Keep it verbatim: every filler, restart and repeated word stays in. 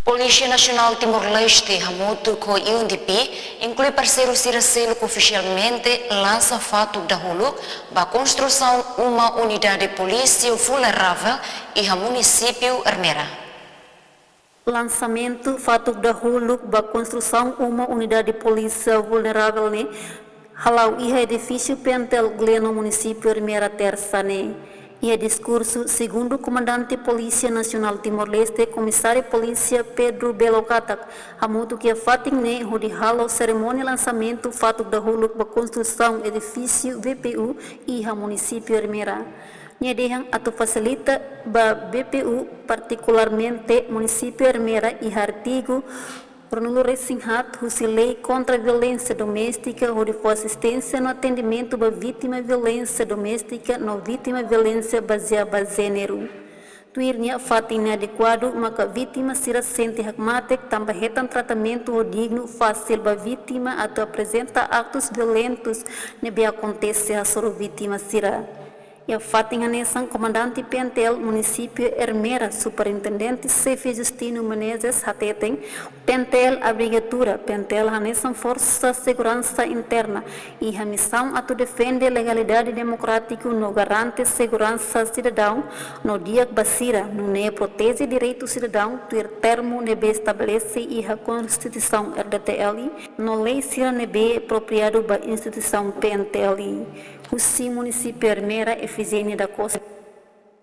Polísia Nasionál Timor-Leste hamutuk ho U N D P, inklui parseiru sira seluk, ofisialmente lansa fatuk dahuluk ba konstrusaun uma unidade polísia vulneravel iha munisípiu Ermera. Lansamentu fatuk dahuluk ba konstrusaun uma unidade polísia vulneravel ne'e hala'o iha edifísiu PNTL Gleno, munisípiu Ermera, tersa ne'e. Iha diskursu, segundu Komandante Polísia Nasionál Timor-Leste, Komisáriu Polísia Pedro Belo katak, hamutuk iha fatin ne'e hodi halo serimónia lansamentu fatuk dahuluk ba konstrusaun edifísiu VPU iha munisípiu Ermera. Nia dehan atu fasilita ba VPU, partikularmente munisípiu Ermera, iha artigu ruanulu-resin-haat husi Lei Kontra Violénsia Doméstika, hodi fó asisténsia no atendimentu ba vítima violénsia doméstika no vítima violénsia bazeia ba jéneru. Tuir nia, fatin ne'e adekuadu maka vítima sira sente hakmatek tanba hetan tratamentu ho dignu, fasil ba vítima atu aprezenta aktus violentus ne'ebé akontese hasoru vítima sira. Iha fatin hanesan, Komandante PNTL munisípiu Ermera, Superintendente Xefe Justino Menezes, hateten, PNTL abreviatura, PNTL hanesan Forsa Seguransa Interna, iha misaun atu defende legalidade demokrátiku no garante seguransa sidadaun no di'ak ba sira, nune'e proteje direitu sidadaun tuir termu ne'ebé estabelese iha Konstituisaun RDTL no lei sira ne'ebé apropriadu ba instituisaun PNTL. Husi munisípiu Ermera, Efigénia da Costa.